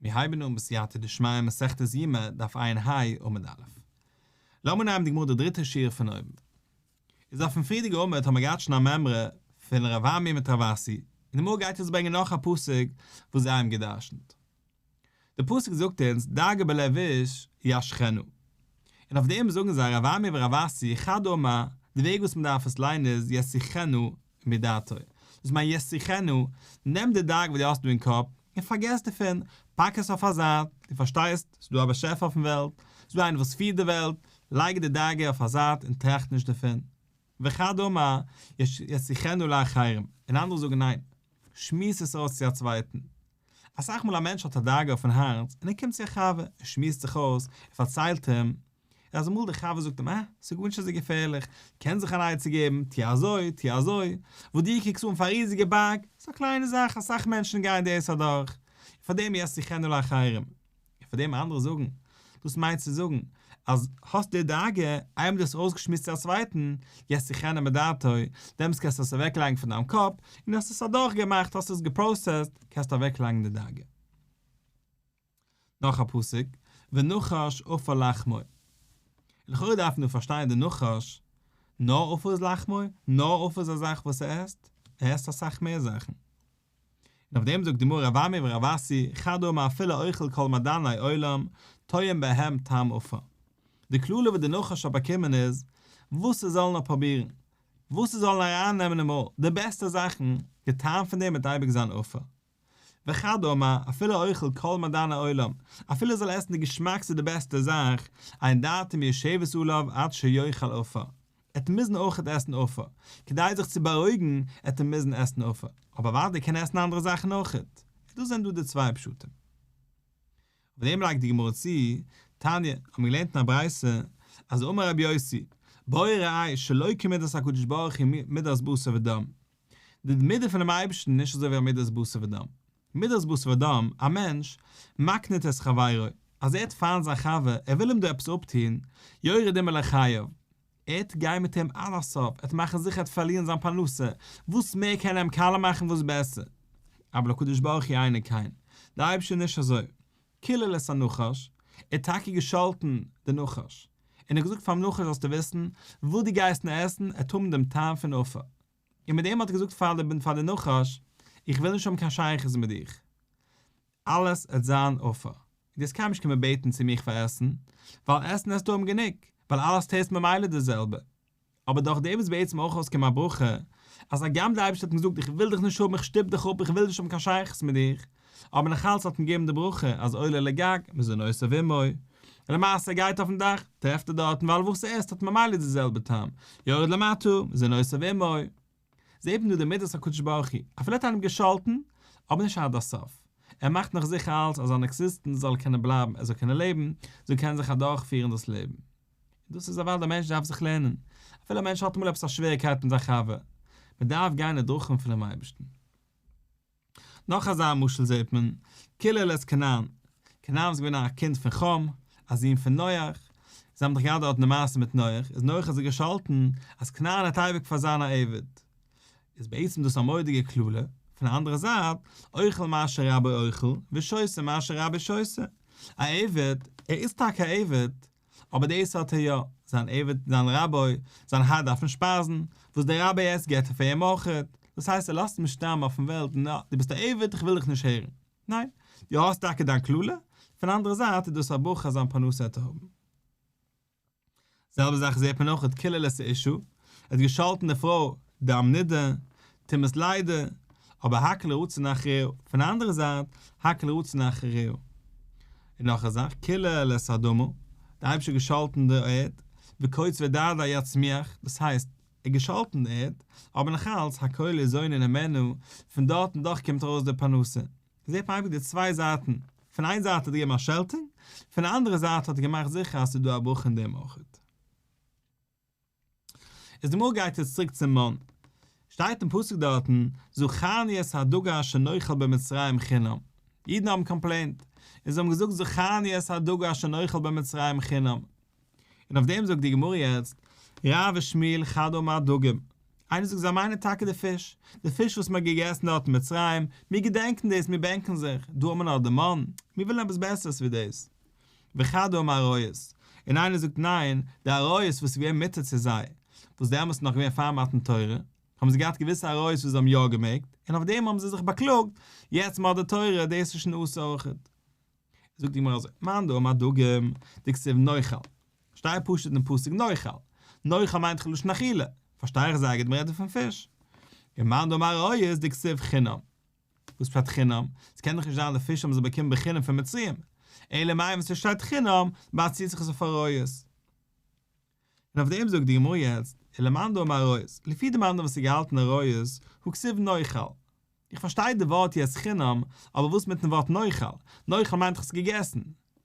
מיר הייבן אן בסייעתא דשמיא מסכת יומא דף ע"ה עמוד א'. לאמיר נעמען די גמרא די דריטע שורה פון אויבן. איז אויפן פריערדיגע עמוד האבן מיר געהאט שוין א מימרא פון רב אמי מיט רב אסי, און די גמרא גייט יעצט ברענגען נאך א פסוק וואס זיי האבן גע'דרש'נט. די פסוק זאגט אונז דאגה בלב איש ישחנה. און אויף דעם זאגן זיי רב אמי ורב אסי חד אמר, די וועג וואס מען דארף עס ליינען איז יסיחנה מדעתו, דאס מיינט יסיחנה, נעם די דאגה וואס דו האסט דא אין קאפ, און פארגעס דערפון, פאק עס אויף א זייט, דו פארשטייסט, ס'איז דא א באשעפער אויפן וועלט, ס'איז דא איינער וואס פירט די וועלט, לייג די דאגה אויף א זייט און טראכט נישט דערפון. וחד אמר, ישיחנה לאחרים, און אנדערע זאגן ניין, שמועס עס אויס צו א צווייטן. אסאך מאל א מענטש האט א דאגה אויפן הארץ און ער קומט צו א חבר, ער שמועסט זיך אויס, ער פארציילט אים, און אז אמאל דער חבר זאגט אים אה, ס'איז גארנישט אזוי געפערליך, קען זיך אן עצה געבן, טו אזוי, טו אזוי, וואס דו קוקסט אן פאר א ריזיגע בארג, ס'איז א קליינע זאך, אסאך מענטשן גייען דאס אדורך, און פאר דעם ישיחנה לאחרים. און פאר דעם אנדערע זאגן, דאס מיינט צו זאגן, אז האסט די דאגה, איינמאל דו האסט אויסגעשמועסט צו א צווייטן, ישיחנה מדעתו, דעמאלטס קענסטו עס אוועקלייגן פון דיין קאפ, און האסט עס אדורכגעמאכט, האסט עס געפראסעסט, קענסטו אוועקלייגן די דאגה. נאך א פסוק, ונחש עפר לחמו. לכאורה דארף מען דא פארשטיין די נחש, נאר עפר איז לחמו? נאר עפר איז א זאך וואס ער עסט? ער עסט אסאך מער זאכן. און אויף דעם זאגט די גמרא רב אמי ורב אסי חד אמר אפילו אוכל כל מעדני עולם טועם בהם טעם עפר. די קללה וואס די נחש האט באקומען איז, וואס ער זאל נאר פרובירן, וואס ער זאל נאר ארייננעמען אין מויל, די בעסטע זאכן, די טעם פון דעם וועט אייביג זיין עפר. וחד אמר, אפילו אוכל כל מעדני עולם, אפילו ער זאל עסן די געשמאקסטע די בעסטע זאך, אין דעתו מיושבת עליו עד שיאכל עפר. ער וועט מוזן אויכעט עסן עפר. כדי זיך צו בארואיגן, עט ער מוזן עסן עפר. אבער אוודאי קען ער עסן אנדערע זאכן אויכעט. דאס זענען דא די צוויי פשטים. אויף דעם לייגט די גמרא צו, תניא, האבן מיר געלערנט אין א ברייתא, אז אמר רבי יוסי, בוא וראה שלא כמידת הקדוש ברוך הוא מידת בשר ודם. די מידה פונעם אייבערשטן איז נישט אזוי ווי א מידת בשר ודם. מידת בשר ודם, א מענטש, מקניט את חברו, אז ער האט פיינט זיין חבר, ער וויל אים דא עפעס אפטון, יורד עמו לחייו, ער וועט גיין מיט אים עד הסוף, ער וועט מאכן זיכער ער וועט פארלירן זיין פרנסה, וואס מער קען ער אים קאלע מאכן וואס בעסער. אבל הקדוש ברוך הוא אינו כן, דער אייבערשטער איז נישט אזוי. קילל את הנחש, ער האט טאקע געשאלטן די נחש, און ער האט געזאגט פאר'ן נחש זאלסטו וויסן, וואס דו גייסט נאר עסן, עט האבן דעם טעם פון עפר. און מיט דעם האט ער געזאגט פאר די פאר די נחש, איך וויל נישט האבן קיין שייכות מיט דיך, אלעס עט זיין עפר, און דו וועסט קיינמאל נישט קומען בעטן צו מיך פאר עסן, ווייל עסן עסטו האבן גענוג, ווייל אלעס taste ממילא די זעלבע. אבער דורך דעם איז בעצם אויך אויסגעקומען א ברכה, אז הגם דער אייבערשטער האט אים געזאגט איך וויל דיך נישט האבן איך שטופ דיך אפ איך וויל נישט האבן קיין שייכות מיט דיך, אבער נאכאלץ האט אים געגעבן די ברכה אז עולה לגג מזונותיו עמו, און למעשה ער גייט אויפן דאך טרעפט ער דארטן ווייל וואס ער עסט האט ממילא די זעלבע טעם, יורד למטה מזונותיו עמו. זעט מען דא די מידת הקדוש ברוך הוא, אפילו האט איינעם געשאלטן, אבער נישט עד הסוף, ער מאכט נאך זיכער אלץ אז זיין עקזיסטענץ זאל קענען בלייבן, ער זאל קענען לעבן, זאל קענען זיך אדורכפירן דאס לעבן. און דאס איז אוודאי א מענטש דארף זיך לערנען, אפילו א מענטש האט אמאל עפעס א שוועריקייט מיט זיין חבר, מען דארף גיין אין דרכים פונעם אייבערשטן. נאך אזא משל זעט מען, קילל את כנען, כנען איז געווען א קינד פון חם, א זון פון נח, זיי האבן דאך געהאט דארטן די מעשה מיט נח, איז נח האט זיי געשאלטן אז כנען העט אייביג פאר זיין א עבד, איז בעצם דאס א מורא'דיגע קללה, פון די אנדערע זייט, אוכל מה שרבו אוכל, ושותה מה שרבו שותה, א עבד, ער איז טאקע א עבד, אבער דאס האט ער יא, זיין עבד, זיין רבי, זיין האר דארף אים שפייזן, וואס דער רבי עסט געט ער פאר אים אויכעט, דאס הייסט ער לאזט אים נישט סתם אויפן וועלט, נא, דו ביסט א עבד, איך וויל דיך נישט הערן. ניין, דו האסט טאקע דיין קללה, פון אנדערע זייט איז דאס א ברכה אז זיין פרנסה וועט ער האבן. זעלבע זאך זעט מען אויך קילל את האשה, ער האט געשאלטן די פרוי דם נידה, טומאת לידה, אבער הכל רצין אחריה, פון די אנדערע זייט, הכל רצין אחריה. און נאך א זאך, קילל את האדמה, די אייבערשטער האט געשאלטן די ערד, וקוץ ודרדר יצמיח, דאס הייסט, ער האט געשאלטן די ערד, אבער נאכאלץ, הכל ניזונין הימנה, פון דארטן דאך קומט ארויס די פרנסה. זעט מען אייביג די צוויי זייטן, פון איין זייט האט ער געגעבן א שעלטונג, פון די אנדערע זייט האט ער געמאכט זיכער אז ס'איז דא א ברכה אין דעם אויכעט. איז די גמרא גייט יעצט צוריק צום מן, שטייט אין פסוק דארטן, זכרנו את הדגה אשר נאכל במצרים חינם, אידן האבן complained, און זיי האבן געזאגט זכרנו את הדגה אשר נאכל במצרים חינם, און אויף דעם זאגט די גמרא יעצט, רב ושמואל חד אמר דגים. איינער זאגט זיי מיינען טאקע די פיש, די פיש וואס מען האט געגעסן דארט אין מצרים, מיר געדענקן דאס, מיר בענקן זיך, דא האט מען נאר די מן, מיר ווילן עפעס בעסערס ווי דאס. וחד אמר עריות, און איינער זאגט ניין, די עריות וואס איז געווען מותר צו זיי, וואס דעמאלטס איז נאך געווען פאר מתן תורה, האבן זיי געהאט געוויסע עריות וואס זיי האבן יא געמעגט, און אויף דעם האבן זיי זיך באקלאגט, יעצט מען האט די תורה, דאס איז שוין אסור אויכעט. זאגט די גמרא אזוי, מאן דאמר דגים, דכתיב נאכל, שטייט פשוט אין פסוק נאכל, נאכל מיינט דאך לשון אכילה, פארשטיי איך זייער גוט מען רעדט דא פון פיש. און מאן דאמר עריות דכתיב חינם, וואס פשט חינם? ס'קען דאך נישט זיין די פיש האבן זיי באקומען בחינם פון מצרים, אלא מאי ווען ס'שטייט חינם באציט זיך עס אויף עריות. און אויף דעם זאגט די גמרא יעצט, ולמאן דאמר עריות, לפי די מאן דאמר וואס האט געהאלטן עריות, הא כתיב נאכל. איך פארשטיי די ווארט יעצט חינם, אבער וואס מיטן ווארט נאכל? נאכל מיינט דאך עס געגעסן.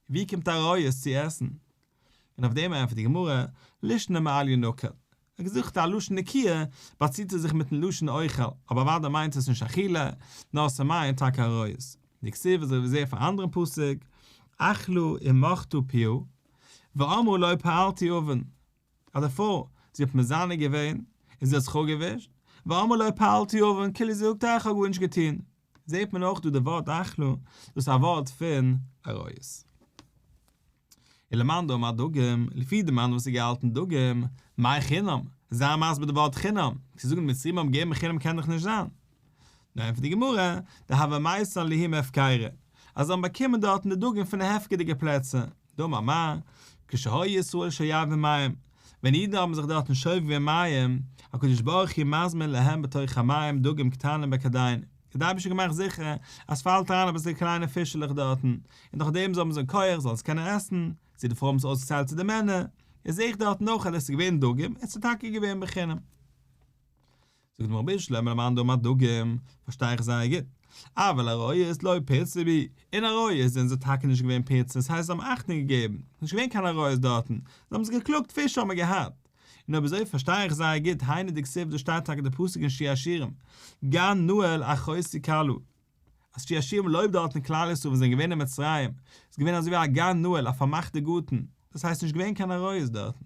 ווי קומט עריות צו עסן? און אויף דעם ענטפערט די גמרא, לישנא מעליא נקט. ער האט געזוכט א לשון נקיה, באציט ער זיך מיטן לשון אוכל, אבער אוודאי מיינט עס נישט אכילה, נאר ס'מיינט טאקע עריות. דכתיב אזוי ווי זעה פון א אנדערן פסוק, אכלה ומחתה פיה, ואמרה לא פעלתי און, אז די פרוי, זי האט מזנה געווען, און זי האט זיך אפגעווישט, ואמרה לא פעלתי און, כאילו זי זאגט איך האב גארנישט געטון, זעט מען אויך דא די ווארט אכלה, דאס איז א ווארט פון עריות. ולמאן דאמר דגים, לפי די מאן וואס האט געהאלטן דגים, מאי חינם, זיי מסביר די ווארט חינם, צו זאגן מצרים האבן געגעבן חינם קען דאך נישט זיין. נאר ענטפערט די גמרא, דהוה מייתן להו מהפקירא, אז זיי האבן באקומען דארטן די דגים פון די הפקר'דיגע פלעצער, דאמר מר, כשהיו ישראל שואבין מים, ווען אידן האבן זיך דארטן שואב געווען מים, הקדוש ברוך הוא מזמין להם בתוך המים דגים קטנים בכדין, האט דער אייבערשטער געמאכט זיכער אז ס'פאלט אריין אביסל קליינע פישעלעך דארטן, און דורך דעם זאל מען זיין כח זאלן עס קענען עסן, צו די פרויען האבן עס אויסגעטיילט צו די מענער, איז זעה איך דארטן אויך אז עס איז געווען דגים, און עס איז טאקע געווען בחינם. זאגט די גמרא בשלמא למאן דאמר דגים, פארשטיי איך זייער גוט, אבל עריות לא פירצו בהו, אין עריות זענען זיי טאקע נישט געווען פירצה, ס'הייסט זיי האבן אכטונג געגעבן, ס'נישט געווען קיין עריות דארטן, זיי האבן זיך געקלאגט פיש האבן מיר געהאט, און אויב אזוי פארשטיי איך זייער גוט היינו דכתיב דא שטייט טאקע די פסוק אין שיר השירים, גן נעול אחותי כלה. אז שיר השירים לויבט דארטן כלל ישראל ווען זיי זענען געווען אין מצרים, איז געווען אזוי ווי א גן נעול א פארמאכטע גארטן, דאס הייסט נישט געווען קיין עריות דארטן.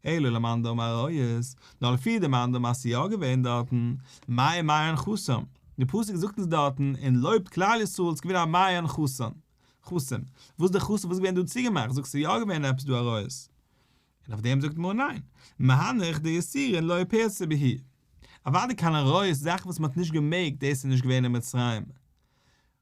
אלא למאן דאמר עריות, נאר לפי די מאן דאמר אז ס'איז יא געווען דארטן, מאי מעיין חסום, די פסוק זאגט אונז דארטן און לויבט כלל ישראל ס'איז געווען א מעיין חסום, חסום, וואס די חסום וואס איז געווען דא צוגעמאכט, זאגסט ס'איז יא געווען עפעס דא עריות. און אויף דעם זאגט די גמרא ניין, מהנך דאיסורין לא פירצו בהו. אוודאי קיין עריות זאכן וואס מען האט נישט געמעגט דאס איז נישט געווען אין מצרים.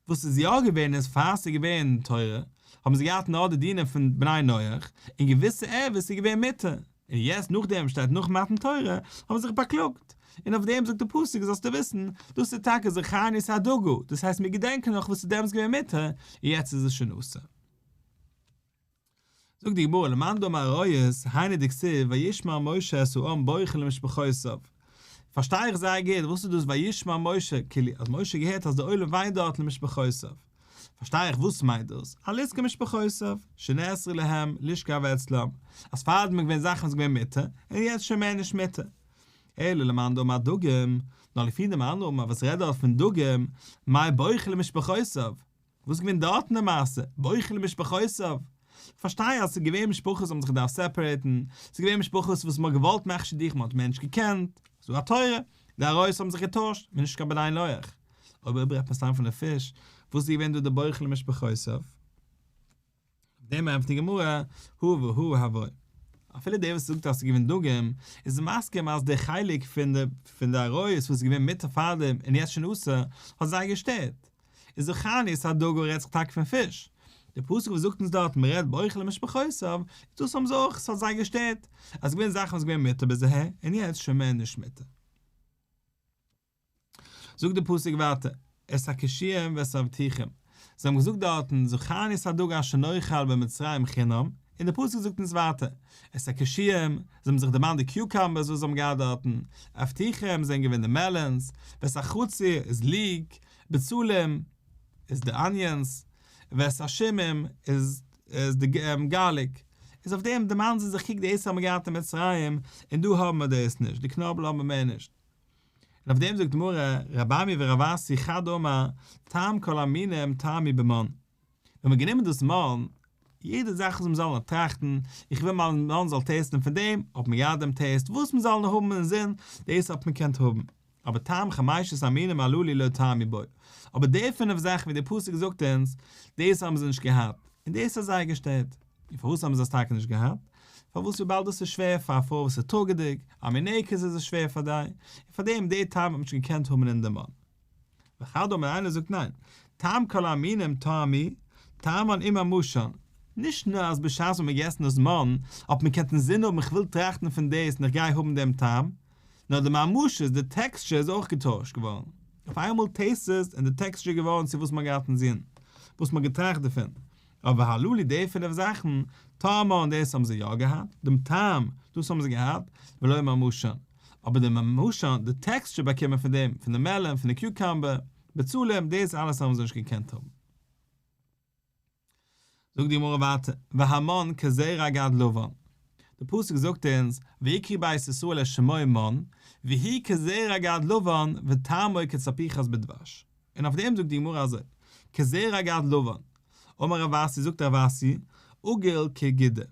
וואס איז יא געווען איז פאר ס'איז געווען תורה האבן זיי געהאט נאר די דינים פון בני נח און געוויסע ערוות איז געווען מותר און יעצט נאכדעם שטייט נאך מתן תורה האבן זיך באקלאגט און אויף דעם זאגט די פסוק זאלסטו וויסן דאס איז טאקע זכרנו את הדגה דאס הייסט מיר געדענקען נאך וואס איז דעמאלטס געווען מותר און יעצט איז עס שוין אסור. זאגט די גמרא למאן דאמר עריות, היינו דכתיב וישמע משה את העם בוכה למשפחותיו, פארשטיי איך זייער גוט וואס איז דאס וישמע משה, כאילו אז משה האט געהערט אז די עולם וויינט דארט למשפחותיו, פארשטיי איך וואס מיינט דאס, על עסקי משפחותיו, שנאסרו להם לשכב אצלם, אז פארדעם איז געווען זאכן וואס איז געווען מותר, און יעצט שוין מער נישט מותר. אלא למאן דאמר דגים, נאר לפי דעם מאן דאמר וואס רעדט דארט פון דגים, מאי בוכה למשפחותיו, וואס איז געווען דארטן די מעשה? בוכה למשפחותיו? כ'פארשטיי אז ס'איז געווען משפחות וואס האבן זיך געדארפט סעפערעיטן, ס'איז געווען משפחות וואס מ'האט געוואלט מאכן שידוכים מ'האט מער נישט געקענט, ס'איז דא א תורה, די עריות האבן זיך געטוישט, מ'איז נישט קיין בני נח. אויב אויב רעדט מען סתם פון די פיש, וואס איז געווען דא די בוכה למשפחותיו? אויף דעם ענטפערט די גמרא, הא והא הואי. אפילו דער וואס זאגט אז ס'איז געווען דגים, איז מסכים אז דער חלק פון די פון די עריות וואס איז געווען מותר פארדעם און יעצט שוין אסור, האט זיי געשטערט. איז זכרנו את הדגה רעדט זיך טאקע פון פיש. די פסוק וואס זאגט אונז דארט מ'רעדט בוכה למשפחותיו, איז דאס האבן זיי אויך, ס'האט זיי געשטערט אז ס'איז געווען זאכן וואס איז געווען מותר ביז אהער און יעצט שוין מער נישט מותר. זאגט די פסוק ווייטער, את הקישואים ואת האבטיחים, זיי האבן געזאגט דארטן זכרנו את הדגה אשר נאכל במצרים חינם, און די פסוק זאגט אונז ווייטער, את הקישואים, זיי האבן זיך דערמאנט די קיוקאמבערס וואס זיי האבן געהאט דארטן, אבטיחים זענען געווען די מעלאנס, ואת החציר איז ליק, בצלים איז די אניאנס, ואת השומים איז איז די גארליק, איז אויף דעם דערמאנען זיי זיך קוק דאס האבן מיר געהאט אין מצרים און דא האבן מיר דאס נישט, די קנאבל האבן מיר מער נישט. און אויף דעם זאגט די גמרא, רב אמי ורב אסי חד אמר, טעם כל המינים טעמו במן. ווען מ'האט גענומען דאס מן, יעדע זאך וואס מ'זאל נאר טראכטן, איך וויל מיין מן זאל טעיסטן פון דעם, האט מען געהאט דעם טעיסט, וואס מ'זאל נאר האבן אינזין, דאס האט מען געקענט האבן. אבער טעם חמשת המינים הללו לא טעמו בו. אבער די פינף זאכן ווי דער פסוק זאגט אונז, דאס האבן זיי נישט געהאט, און דאס האט זיי געשטערט. און פארוואס האבן זיי עס טאקע נישט געהאט? פארוואס וויבאלד דאס איז שווער פאר א פרוי וואס איז טראגעדיג, א מינקת איז עס שווער פאר דיי, און פאר דעם די טעם האט מען נישט געקענט האבן אין די מן. וחד אמר איינער זאגט ניין, טעם כל המינים טעמו, טעמן וממשן, נישט נאר אז בשעת ווען מען געגעסן דאס מן האט מען געקענט אינזין האבן איך וויל טראכטן פון דאס און איך גיי האבן דעם טעם, נאר די ממשות, די טעקסטשער איז אויך געטוישט געווארן. אויף איינמאל טעיסט עס און די טעקסטשער איז געווארן צו וואס מען האט געהאט אינזין, וואס מען האט געטראכט דערפון. אבער הללו די פינף זאכן, טעמן דאס האבן זיי יא געהאט, דעם טעם, דאס האבן זיי געהאט, ולא ממשן. אבער די ממשן, די טעקסטשער באקומען פון דעם, פון די מעלאן, פון די קיוקאמבער, בצלים, דאס אלעס האבן זיי נישט געקענט האבן. זאגט די גמרא ווייטער, והמן כזרע גד לבן, די פסוק זאגט אונז, ויקראו בית ישראל את שמו מן, והוא כזרע גד לבן וטעמו כצפיחת בדבש. און אויף דעם זאגט די גמרא אזוי, כזרע גד לבן, אמר רב אסי זאגט רב אסי, עגול כגידא,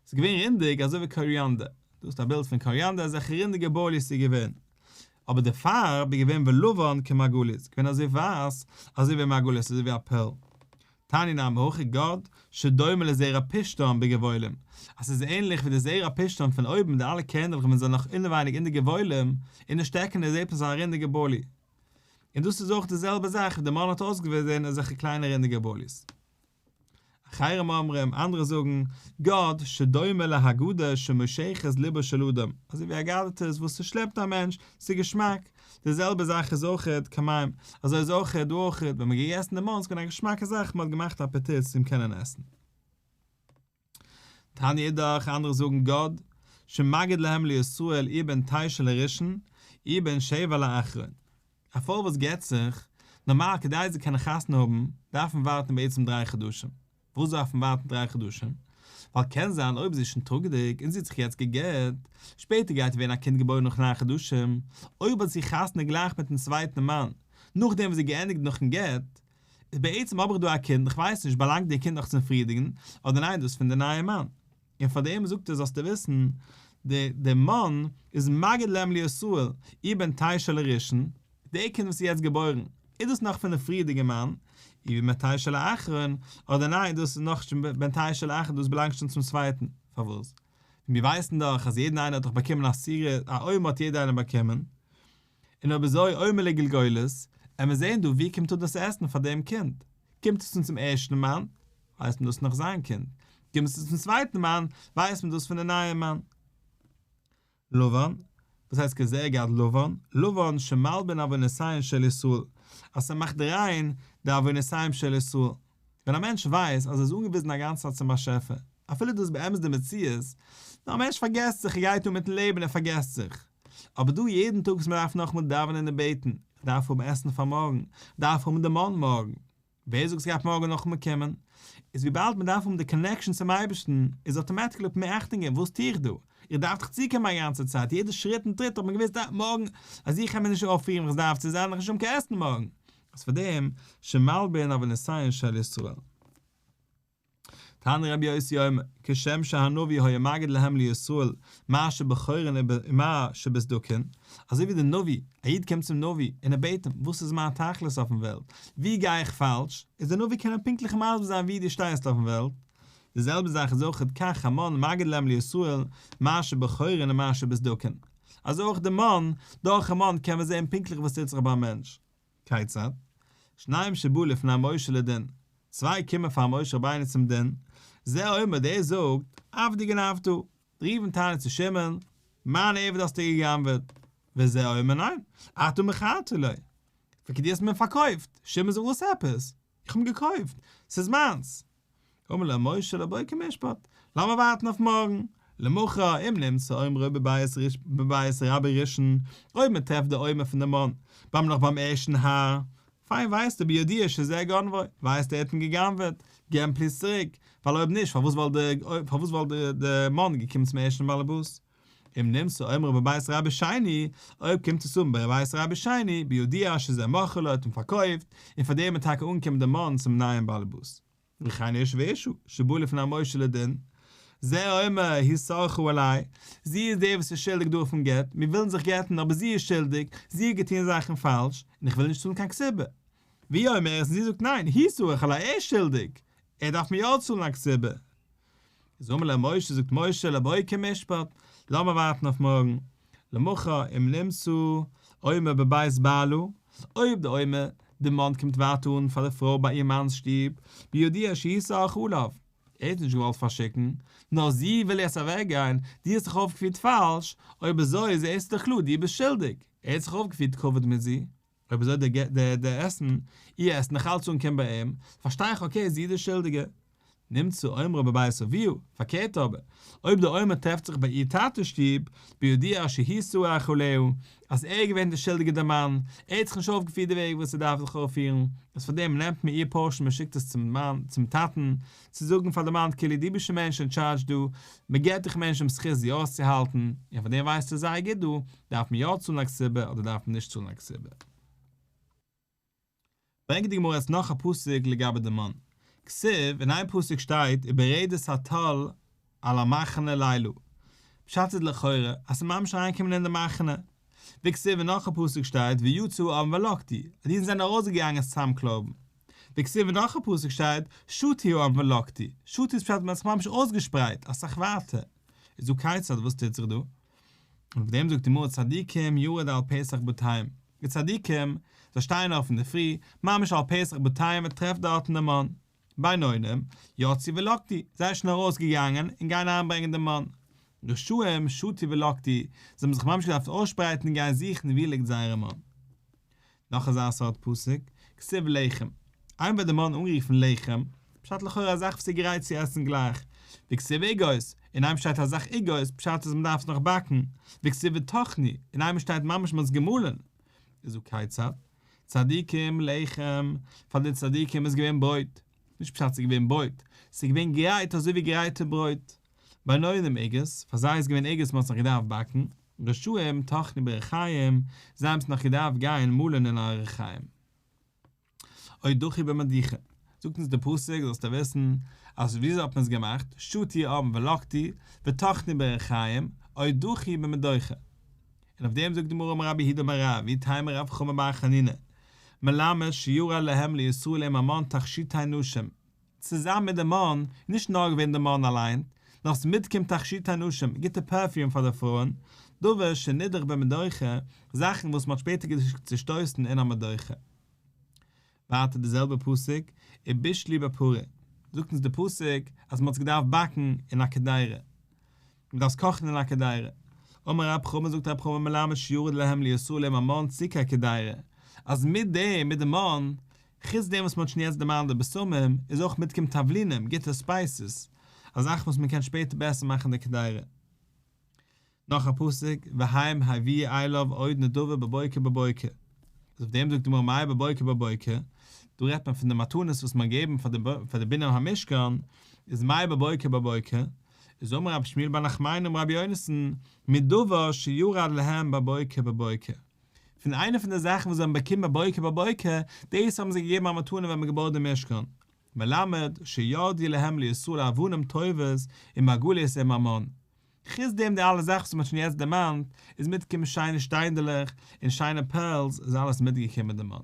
ס'איז געווען רינדיג אזוי ווי קאריאנדער, דא איז א בילד פון קאריאנדער אזעלכע רינדיגע באליס איז געווען, אבער די פארב איז געווען ולבן כמרגלית, געווען אזוי ווייס אזוי ווי מרגלית אזוי ווי א פערל. תניא נמי הכי גד שדומה לזרע פשתן בגבעולים, אז ס'איז ענליך ווי די זרע פשתן פון אויבן די אלע קערנדלעך ווען זיי זענען נאך אינעווייניג אין די גבעולים, אין די שטעקענע זעט מען אזא רינדיגע באלי. און דאס איז אויך די זעלבע זאך ווי די מן האט אויסגעזען אזעלכע קליינע רינדיגע באליס. אחרים אומרים, אנדערע זאגן, גד שדומה להגדה שמושכת ליבו של אדם, אזוי ווי אגדתות וואס ס'שלעפט א מענטש, ס'איז געשמאק, די זעלבע זאך איז אויכעט כמים, אזוי איז אויכעט דא אויכעט, ווען מ'האט געגעסן די מן ס'געווען א געשמאקע זאך, מ'האט געמאכט אפעטיט צום קענען עסן. תניא אידך, אנדערע זאגן גד שמגיד להם לישראל אי בן תשע לראשון, אי בן שבע לאחרון. א פרוי וואס גט זיך, נארמאל כדי זי קענען חתונה האבן, דארף מען ווארטן בעצם דריי חדשים. פארוואס דארף מען ווארטן דריי חדשים? ווייל קען זיין אויב זי איז שוין טראגעדיג און זי האט זיך יעצט גע'גט, שפעטער גייט ווערן א קינד געבוירן נאך ניין חדשים, אויב האט זי חתונה גלייך מיטן צווייטן מאן, נאכדעם וואס זי געענדיגט נאכן גט, איז בעצם האב איך דא א קינד, איך ווייס נישט באלאנגט די קינד נאך צום פריערדיגן, אדער ניין דאס פון די נייע מאן. און פאר דעם זאגט ער זאלסטו וויסן, די די מן איז מגיד להם לישראל, אי בן תשע לראשון, די קינד וואס איז יעצט געבוירן, איז דאס נאך פון די פריערדיגע מאן, אי בן תשע לאחרון, אדער ניין דאס איז נאך בן תשע לאחרון דאס באלאנגט שוין צום צווייטן, פארוואס? מיר ווייסן דאך אז יעדן איינער האט דאך באקומען עשירית, א עומר האט יעדער איינער באקומען, און אויב אזוי עומר לגולגולת, עמיר זעהן דא ווי קומט אן דאס עסן פאר דעם קינד, קומט עס אן צום ערשטן מאן, ווייסט מען דאס נאך זיין קינד, קומט עס צום צווייטן מאן, ווייסט מען דאס פון די נייע מאן. לבן, וואס הייסט כזרע גד לבן? לבן שמלבין עוונותיהן של ישראל, אז ס'מאכט ריין די עוונותיהם של ישראל. ווען א מענטש ווייסט אז ער איז אנגעוויזן א גאנצע צייט צום באשעפער, אפילו דאס איז באמת די מציאות, נאר א מענטש פארגעסט זיך, ער גייט אן מיטן לעבן ער פארגעסט זיך. אבער דא יעדן טאג וואס מען דארף נאכאמאל דאווענען און בעטן, איך דארף האבן עסן פאר מארגן, איך דארף האבן די מן מארגן, ווער זאגט ס'גייט מארגן נאכאמאל קומען? איז וויבאלד מען דארף האבן די קאנעקשאן צום אייבערשטן, איז אטאמעטיקלי האט מען מער אכטונג געבן, וואס טו איך דא? איך דארף דאך צוקומען א גאנצע צייט, יעדע שריט און טריט האט מען געוואוסט אה, מארגן, אז איך קען מיר נישט אויפפירן ווי עס דארף צו זיין, וועל איך נישט האבן קיין עסן מארגן. איז פאר דעם שמלבין עוונותיהן של ישראל. תנא רבי יוסי אומר, כשם שהנביא היה מגיד להם לישראל מה שבחורין ומה שבסדקין, אזוי ווי דער נביא, א איד קומט צום נביא און ער בעט אים, וואס איז מיין תכלית אויפן וועלט, ווי גיי איך פאלש, איז דער נביא קען אים פונקטליך מסביר זיין ווי דו שטייסט אויפן וועלט. די זעלבע זאך איז אויך כך המן מגיד להם לישראל מה שבחורין ומה שבסדקין, אזוי אויך די מן, דורכן מן קען מען זען פונקטליך וואס טוט זיך ביים מענטש. כיצד? שניים שבאו לפני משה לדין, צוויי קומען פאר משה רבינו צום דין, זה אומר דער זאגט, עבדי גנבת, ראובן טענה'ט צו שמעון, מיין עבד האסטו גע'גנב'עט, וזה אומר ניין, אתה מכרת לו, פארקערט דו האסט מיר פארקויפט, שמעון זאגט וואס עפעס? איך האב אים געקויפט, ס'איז מיינס. אמר להם משה לבוקר משפט, לאמיר ווארטן אויף מארגן, למחר אם נמצא עומרו בבית בבית רבו ראשון, אויב מען טרעפט די עומר פון די מן ביים נאך ביים ערשטן האר, פיין ווייסטו בידוע שזה גנבו, ווייסט ער האט אים גע'גנב'עט, געב אים פליז צוריק, ווייל אויב נישט פארוואס וואלט די פארוואס וואלט די מן געקומען צום ערשטן באלעבאס? אם נמצא עומרו בבית רבו שני, אויב קומט עס אן בבית רבו שני, בידוע שזה מכרו לו האט אים פארקויפט, און פאר דעם איז טאקע אנגעקומען די מן צום נייעם באלעבאס. וכן איש ואשה שבאו לפני משה לדין, זה אומר היא סרחה עלי, זי איז די וואס איז שולדיג דא אויפן גט, מיר ווילן זיך גט'ן אבער זי איז שולדיג, זי האט געטון זאכן פאלש, און איך וויל נישט צאלן קיין כתובה. והיא אומרת, און זי זאגט ניין, הוא סרח עלי, ער איז שולדיג, ער דארף מיר יא צאלן א כתובה. איז אמר להם משה, זאגט משה, לבוקר משפט, לאמיר ווארטן אויף מארגן, למחר אם נמצא אומר בבית בעלה, אויב די אומר, די מאן קומט ווייטער אן פאר די פרוי ביי איר מאנ'ס שטוב, בידוע שהיא סרחה עליו, ער האט נישט געוואלט פארשיקן, נאר זי וויל יעצט אוועקגיין, דו האסט זיך אויפגעפירט פאלש, אויב אזוי איז עס דאך קלאר דו ביסט שולדיג, ער האט זיך אויפגעפירט כבוד מיט זי, אויב אזוי די די די עסן, איר עסן נאך אלץ אנקומען ביי אים, פארשטיי איך okay זי איז די שולדיגע. נמצא אומרה בבית אביה, פארקערט אבער, אויב די אומר טרעפט זיך ביי איר טאטע'ס שטוב, בידוע שהוא סרח עליה, אז ער איז געווען די שולדיגע די מאן, ער האט זיך נישט אויפגעפירט די וועג וואס ער דארף זיך אויפפירן, איז פאר דעם נעמט מען איר portion מען שיקט עס צום מאן, צום טאטן, צו זאגן פאר די מאן כאילו דו ביסט שוין מער נישט אין טשארדזש דא, מען געבט דיך מער נישט דעם זכות זי אויסצוהאלטן, און פאר דעם ווייסטו זייער גוט דא, דארף מען יא צאלן א כתובה אדער דארף מען נישט צאלן א כתובה. ברענגט די גמרא יעצט נאך א פסוק לגבי די מן. כתיב, אין איין פסוק שטייט וברדת הטל על המחנה לילה. פשט איז לכאורה אז ס'איז ממש אריינגעקומען אין די מחנה. וכתיב אין נאך א פסוק שטייט ויצא העם ולקטו, אז די אידן זענען ארויסגעגאנגען עס צוזאמקלויבן. וכתיב אין נאך א פסוק שטייט שטו העם ולקטו, שטו איז פשט מען האט זיך ממש אויסגעשפרייט אסאך ווייטער. איז דא כיצד וואס טוט זיך דא? און אויף דעם זאגט די גמרא צדיקים ירד על פתח בתיהם, די צדיקים, זיי שטייען אויף אינדערפרי, ממש על פתח בתיהם מען טרעפט דארטן די מן. בינונים, יצאו ולקטו, זיי שוין ארויס געגאנגען און גייען אריינברענגען די מן. רשעים, שטו ולקטו, זיי האבן זיך ממש געדארפט אויסשפרייטן און גיין זוכן וואו ליגט זייערע מן. נאך אזא סארט פסוק, כתיב לחם. איינמאל ווערט די מן אנגערופן לחם, פשט לכאורה א זאך וואס איז גרייט צו עסן גלייך, וכתיב עוגות, אין איינעם שטייט א זאך עוגות, פשט אז מען דארף עס נאך באקן, וכתיב וטחנו, אין איינעם שטייט ממש מען האט עס געמאלן. איז דא כיצד? צדיקים לחם, פאר די צדיקים איז געווען ברויט, נישט פשט ס'איז געווען ברויט, ס'איז געווען גרייט אזוי ווי גרייטע ברויט. בינונים עוגות, פאר זיי איז געווען עוגות מ'האט זיך געדארפט באקן, רשעים טחנו בריחיים, זיי האבן עס נאך געדארפט גיין מאלן אין א ריחיים. או דכו במדוכה, זאגט אונז די פסוק זאלסטו וויסן אז וויאזוי האט מען עס געמאכט, שטו העם ולקטו, וטחנו בריחיים, או דכו במדוכה. און אויף דעם זאגט די גמרא אמר רב יהודה אמר רב, ואיתימא רב חמא בר חנינא, מלמד שירד להם לישראל עם המן תכשיטי נשים, צוזאמען מיט די מן, נישט נאר געווען די מן אליין, נאר ס'איז מיטגעקומען תכשיטי נשים, גוטע perfume פאר די פרויען, דבר שנדח במדוכה, זאכן וואס מ'האט שפעטער צושטויסן אין א מדוכה. ווייטער די זעלבע פסוק, ובישלו בפרור, זאגט אונז די פסוק אז מ'האט עס געדארפט באקן אין א קדירה, מ'דארף עס קאכן אין א קדירה. אמר רב חמא זאגט רב חמא מלמד שירד להם לישראל עם המן ציקי קדירה, אז מיט דעם, מיט די מן, חוץ דעם וואס מ'האט שוין יעצט דערמאנט די בשמים, איז אויך מיטגעקומען תבלינים, גוטע spices, א זאך וואס מ'קען שפעטער בעסער מאכן די קדירה. נאך א פסוק, והם הביאו אליו עוד נדבה בבוקר בבוקר. איז אויף דעם זאגט די גמרא מאי בבוקר בבוקר, דא רעדט מען פון די מתנות וואס מען האט געגעבן פאר די בנין המשכן, איז מאי בבוקר בבוקר, איז אמר רבי שמואל בר נחמני אמר רבי יונתן, מדבר שירד להם בבוקר בבוקר. פון איינע פון די זאכן וואס זיי האבן באקומען בבוקר בבוקר, דאס האבן זיי געגעבן א מתנה ווען מען האט געבויט דעם משכן. מלמד שירדו להם לישראל אבנים טובות ומרגליות עם המן. חוץ דעם די אלע זאכן וואס מען האט שוין יעצט דערמאנט, איז מיטגעקומען שיינע שטיינדעלעך און שיינע pearls, איז אלעס מיטגעקומען מיט די מן.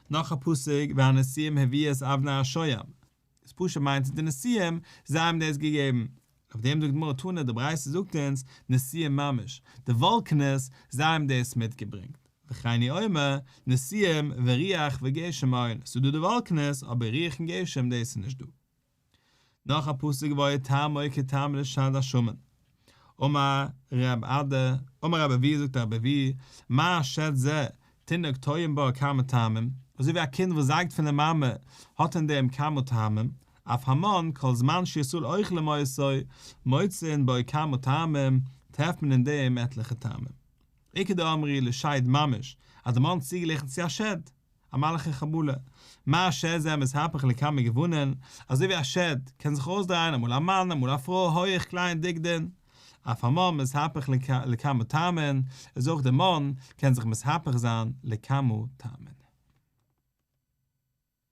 נאך א פסוק והנשיאים הביאו את אבני השוהם, איז פשוט מיינט עס די נשיאים, זיי האבן דאס געגעבן. אויף דעם זאגט די גמרא תנא, די ברייתא זאגט אונז, נשיאים ממש, די וואלקענעס, זיי האבן דאס מיטגעברענגט. וכן הוא אומר, נשיאים ורוח וגשם אין, ס'איז דא די וואלקענעס, אבער רוח און גשם דאס איז נישט דא. נאך א פסוק והיה טעמו כטעם לשד השמן. אמר רב אדא, אמר רבי אבהו זאגט רבי אבהו, מה שד זה, תינוק טועם בה כמה טעמים, אזוי ווי א קינד וואס זייגט פון די מאמע האט אין דעם כמה טעמים, אף המן כל זמן שישראל אוכלים אותו, מוצאין בו כמה טעמים, טרעפט מען אין דעם עטליכע טעמים. איכא דאמרי לשד ממש, אז די מן צוגעגליכן צו א שד. א מלאך החבלה, מה שד זה מתהפך לכמה גוונין, אזוי ווי א שד קען זיך אויסדרייען אמאל א מאן אמאל א פרוי, הויעך קליין דיק דין, אף המן מתהפך לכמה טעמין, איז אויך די מן קען זיך מתהפך זיין לכמה טעמין.